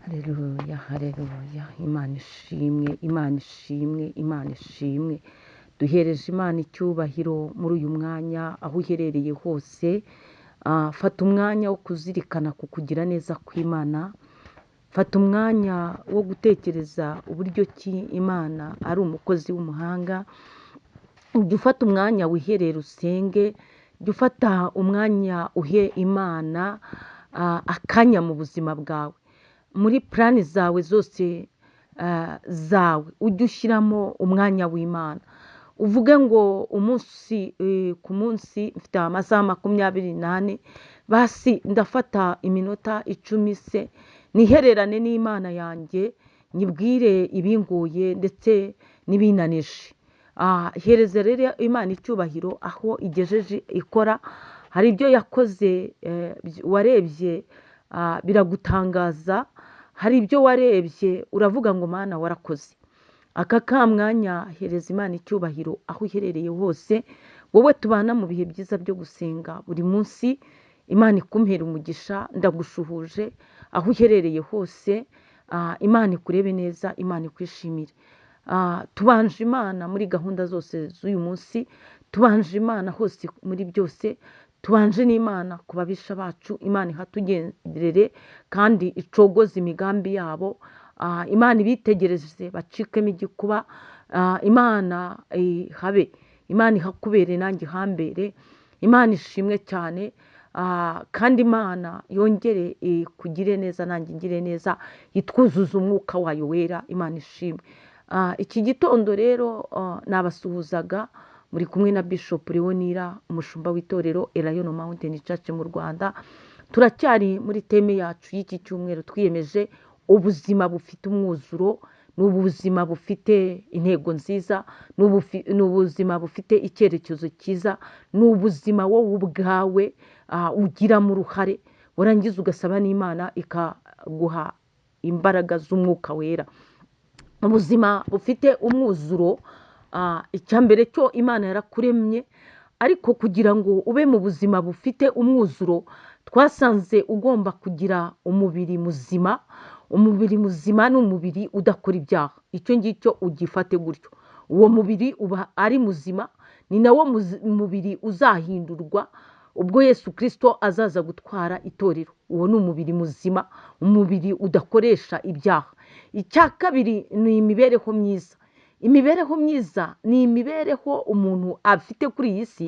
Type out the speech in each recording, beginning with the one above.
Haleluya, haleluya, Imana ishimwe, Imana ishimwe, Imana ishimwe. Duhereje Imana icyubahiro muri uyu mwanya aho uherereye hose. Fata umwanya wo kuzirikana ku kugira neza kw'Imana, fata umwanya wo gutekereza uburyo ki Imana ari umukozi w'umuhanga, jya ufata umwanya wiherere usenge, jya ufata umwanya uhe Imana akanya mu buzima bwawe. Muri purani zawe zose zawe ujye ushyiramo umwanya w'Imana, uvuge ngo umunsi ku munsi mfite amasaha 24, basi ndafata iminota 10 se nihererane n'Imana yanjye, nyibwire ibingoye ndetse n'ibinanije. Hereza rero Imana icyubahiro aho igejeje ikora. Hari ibyo yakoze warebye biragutangaza, hari ibyo warebye uravuga ngo Mana warakoze. Aka ka mwanya hereza Imana icyubahiro aho uherereye hose, wowe tubana mu bihe byiza byo gusenga buri munsi. Imana ikumpere umugisha, ndagushuhuje aho uherereye hose. Imana ikurebe neza, Imana ikwishimire. Tubanje Imana muri gahunda zose z'uyu munsi, tubanje Imana hose muri byose, tubanje n'Imana ku babisha bacu. Imana ihatugenderere kandi icogoze imigambi yabo. Imana ibitegereze bacikemo igikuba. Imana ihabe, Imana ihakubere nanjye ihambere. Imana ishimwe cyane. Kandi Imana yongere ikugire neza nanjye ingire neza, itwuzuze umwuka wayo wera. Imana ishimwe. Iki gitondo rero nabasuhuzaga muri kumwe na Bishop Leonira, umushumba w'itorero Elayono Mountain Church mu Rwanda. Turacyari muri teme yacu y'iki cyumweru, twiyemeje ubuzima bufite umwuzuro, ni ubuzima bufite intego nziza, ni ubuzima bufite icyerekezo cyiza, ni ubuzima wowe ubwawe ugiramo uruhare, warangiza ugasaba n'Imana ikaguha imbaraga z'umwuka wera. Ubuzima bufite umwuzuro, icya mbere cyo Imana yarakuremye, ariko kugira ngo ube mu buzima bufite umwuzuro, twasanze ugomba kugira umubiri muzima. Umubiri muzima ni umubiri udakora ibyaha, icyo ngicyo ugifate gutyo. Uwo mubiri uba ari muzima, ni nawo mubiri uzahindurwa ubwo Yesu Kristo azaza gutwara itorero. Uwo ni umubiri muzima, umubiri udakoresha ibyaha. Icya kabiri ni imibereho myiza. Imibereho myiza ni imibereho umuntu afite kuri iyi si,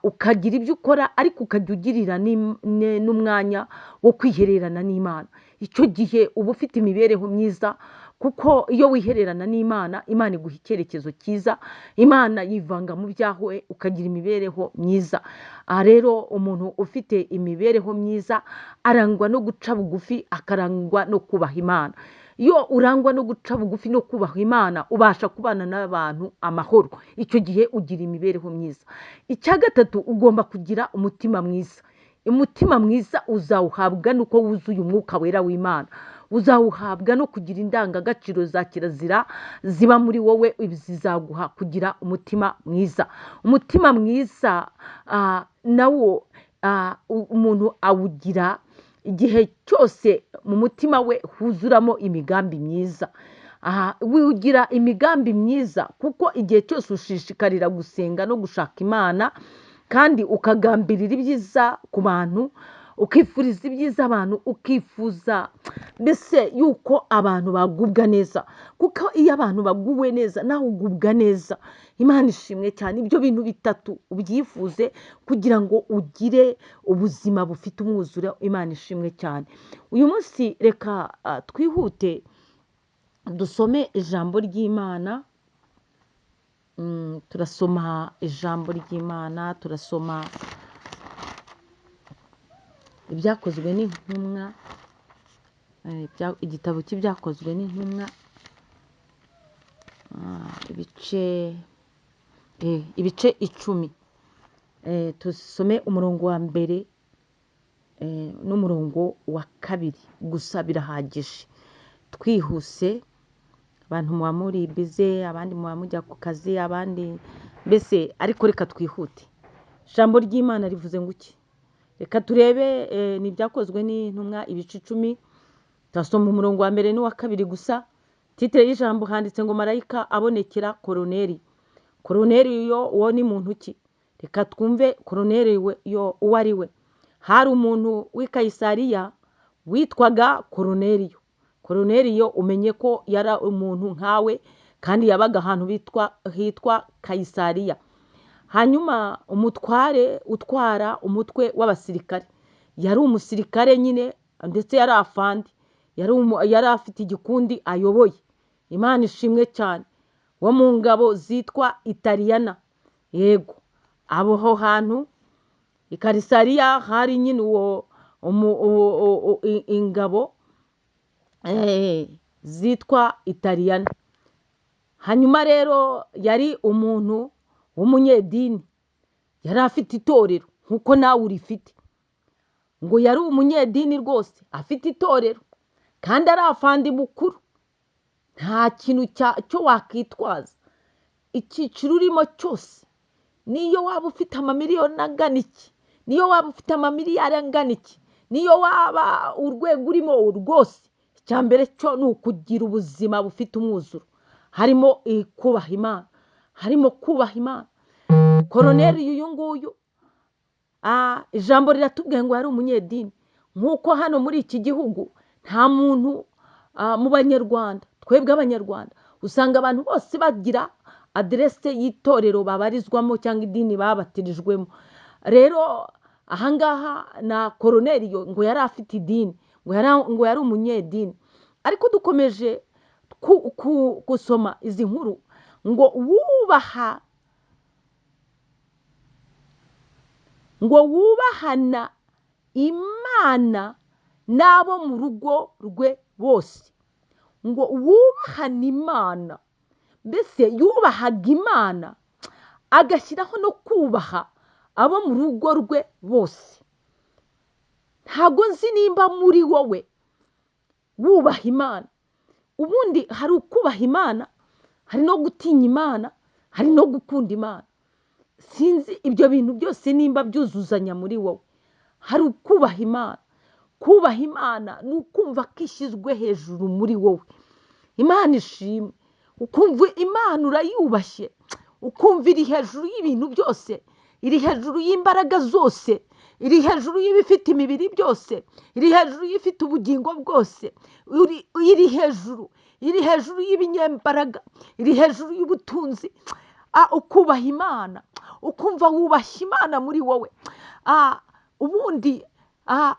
ukagira ibyo ukora ariko ukajya ugirira n'umwanya wo kwihererana n'Imana. Icyo gihe uba ufite imibereho myiza, kuko iyo wihererana n'Imana, Imana iguha icyerekezo cyiza, Imana yivanga mu byawe ukagira imibereho myiza. Rero umuntu ufite imibereho myiza arangwa no guca bugufi, akarangwa no kubaha Imana. Iyo urangwa no guca bugufi no kubaha Imana, ubasha kubana n'abantu amahoro. Icyo gihe ugira imibereho myiza. Icya gatatu, ugomba kugira umutima mwiza. Umutima mwiza uzawuhabwa nuko wuzuye umwuka wera w'Imana, uzawuhabwa no kugira indangagaciro za kirazira ziba muri wowe, zizaguha kugira umutima mwiza. Umutima mwiza nawo umuntu awugira igihe cyose mu mutima we huzuramo imigambi myiza. Wigira imigambi myiza kuko igihe cyose ushishikarira gusenga no gushaka Imana, kandi ukagambirira ibyiza ku bantu, ukifuriza ibyiza abantu, ukifuza mbese yuko abantu bagubwa neza, kuko iyo abantu baguwe neza nawe ugubwa neza. Imana ishimwe cyane. Ibyo bintu bitatu ubyifuze kugira ngo ugire ubuzima bufite umwuzuro. Imana ishimwe cyane. Uyu munsi reka twihute dusome ijambo ry'Imana. Turasoma ijambo ry'Imana, turasoma ibyakozwe n'intumwa, igitabo cy'ibyakozwe n'intumwa, ibice 10. Tusome umurongo wa mbere n'umurongo wa kabiri gusa, birahagije. Twihuse, abantu muba muri bize, abandi muba mujya ku kazi, abandi mbese, ariko reka twihute. Ijambo ry'Imana rivuze ngo iki? Reka turebe ni ibyakozwe n'intumwa ibice 10, Turasoma umurongo wa mbere n'uwa kabiri gusa. Titre y'ijambo handitse ngo marayika abonekera Koroneli. Koroneliyo uwo ni muntu ki? Reka twumve Koroneliyo uwo ari we. Hari umuntu w'i Kayisariya witwaga Koroneliyo. Koroneliyo umenye ko yari umuntu nkawe, kandi yabaga ahantu hitwa Kayisariya. Hanyuma umutware utwara umutwe w'abasirikare, yari umusirikare nyine, ndetse yari afande, yari afite igikundi ayoboye. Imana ishimwe cyane, wo mu ngabo zitwa Italiyana. Yego, abo hantu i Kayisariya hari nyine uwo ingabo zitwa Italiyana. Hanyuma rero yari umuntu w'umunyedini, yari afite itorero nk'uko nawe urifite. Ngo yari umunyedini rwose, afite itorero kandi ari afandi mukuru. Nta kintu cyo wakitwaza, icyiciro urimo cyose, niyo waba ufite amamiliyoni angana iki, niyo waba ufite amamiliyari angana iki, niyo waba urwego urimo rwose, icya mbere cyo ni ukugira ubuzima bufite umwuzuro. Harimo kubaha Imana, harimo kubaha Imana. Koroneli uyu nguyu, ijambo riratubwiye ngo yari umunyedini. Nk'uko hano muri iki gihugu nta muntu mu Banyarwanda, twebwe Abanyarwanda usanga abantu bose bagira aderese y'itorero babarizwamo cyangwa idini babatirijwemo. Rero ahangaha na Koroneliyo ngo yari afite idini, ngo yari umunyedini. Ariko dukomeje gusoma izi nkuru, ngo wubaha, ngo wubahana Imana n'abo mu rugo rwe bose. Ngo wubahana Imana, mbese yubahaga Imana agashyiraho no kubaha abo mu rugo rwe bose. Ntabwo nzi nimba muri wowe wubaha Imana. Ubundi hari ukubaha Imana, hari no gutinya Imana, hari no gukunda Imana. Sinzi ibyo bintu byose nimba byuzuzanya muri wowe. Hari ukubaha Imana. Kubaha Imana ni ukumva ko ishyizwe hejuru muri wowe. Imana ishimwe. Ukumva Imana urayubashye, ukumva iri hejuru y'ibintu byose, iri hejuru y'imbaraga zose, iri hejuru y'ibifite imibiri byose, iri hejuru y'ifite ubugingo bwose, iri hejuru, iri hejuru y'ibinyembaraga, iri hejuru y'ubutunzi. Ukubaha Imana, ukumva wubashye Imana muri wowe. Ubundi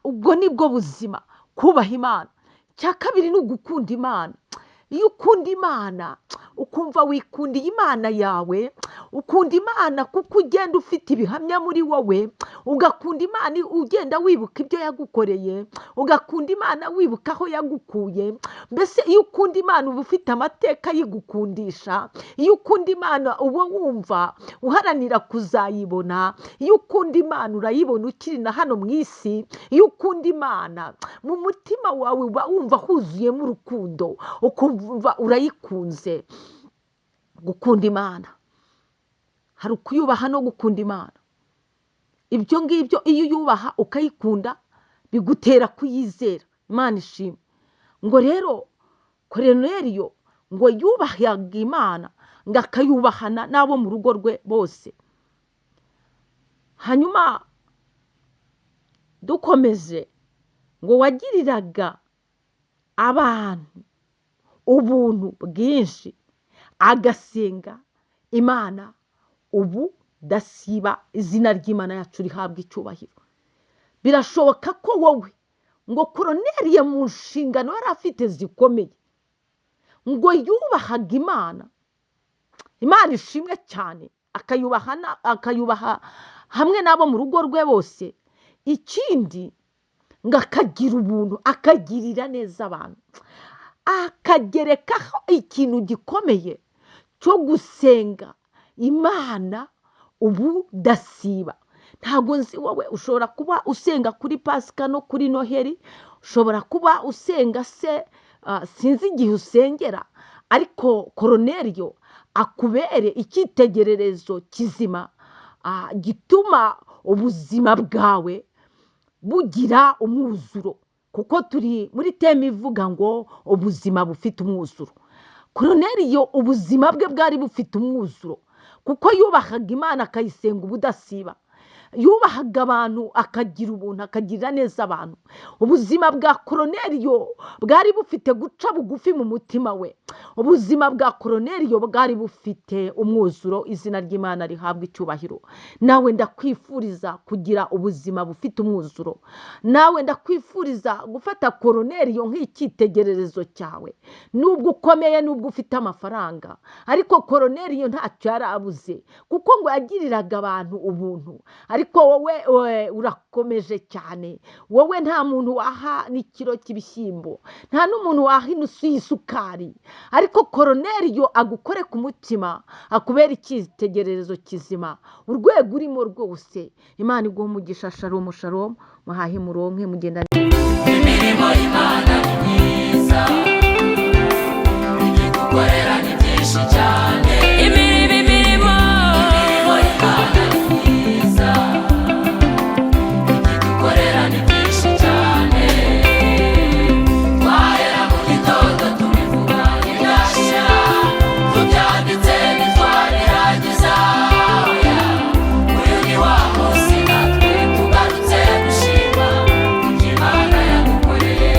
ubwo nibwo buzima, kubaha Imana. Icya kabiri ni ugukunda Imana. Iyo ukunda Imana, ukumva wikundiye Imana yawe, ukunda Imana kuko ugenda ufite ibihamya muri wowe, ugakunda Imana ugenda wibuka ibyo yagukoreye, ugakunda Imana wibuka aho yagukuye. Mbese iyo ukunda Imana uba ufite amateka yigukundisha. Iyo ukunda Imana uba wumva uharanira kuzayibona. Iyo ukunda Imana urayibona ukiri na hano mu isi. Iyo ukunda Imana mu mutima wawe uba wumva huzuyemo urukundo, ukumva urayikunze. Gukunda Imana, hari ukuyubaha no gukunda Imana. Ibyo ngibyo iyo uyubaha ukayikunda bigutera kuyizera. Imana ishimwe. Ngo rero Koroneliyo ngo yubahaga Imana, ngo akayubahana n'abo mu rugo rwe bose. Hanyuma dukomeje, ngo wagiriraga abantu ubuntu bwinshi, agasenga Imana ubu dasiba. Izina ry'Imana yacu rihabwa icyubahiro. Birashoboka ko wowe, ngo Koroneliyo mu nshingano yari afite zikomeye, ngo yubahaga Imana. Imana ishimwe cyane, akayubaha hamwe n'abo mu rugo rwe bose. Ikindi ngo akagira ubuntu, akagirira neza abantu, akagerekaho ikintu gikomeye cyo gusenga Imana ubu dasiba. Ntabwo nzi wowe, ushobora kuba usenga kuri Pasika no kuri Noheli, ushobora kuba usenga se, sinzi igihe usengera, ariko Koroneliyo akubere icyitegererezo kizima, gituma ubuzima bwawe bugira umwuzuro. Kuko turi muri thème ivuga ngo ubuzima bufite umwuzuro. Koroneriyo ubuzima bwe bwari bufite umwuzuro, kuko yubahaga Imana akayisenga ubudasiba, yubahaga abantu, akagira ubuntu, akagirira neza abantu. Ubuzima bwa Koroneriyo bwari bufite guca bugufi mu mutima we. Ubuzima bwa Koroneriyo bwari bufite umwuzuro. Izina ry'Imana rihabwa icyubahiro. Nawe ndakwifuriza kugira ubuzima bufite umwuzuro. Nawe ndakwifuriza gufata Koroneriyo nk'icyitegererezo cyawe. Nubwo ukomeye, nubwo ufite amafaranga, ariko Koroneriyo ntacyo yari abuze, kuko ngo yagiriraga abantu ubuntu. Ariko wowe urakomeje cyane, wowe nta muntu waha n'ikiro cy'ibishyimbo, nta n'umuntu waha inusu y'isukari. Ariko Koroneriyo agukore ku mutima, akubera icyitegererezo kizima urwego urimo rwose. Imana iguha umugisha. Shalom, shalom. Muhahe muronke, mugendane. Imirimo y'Imana.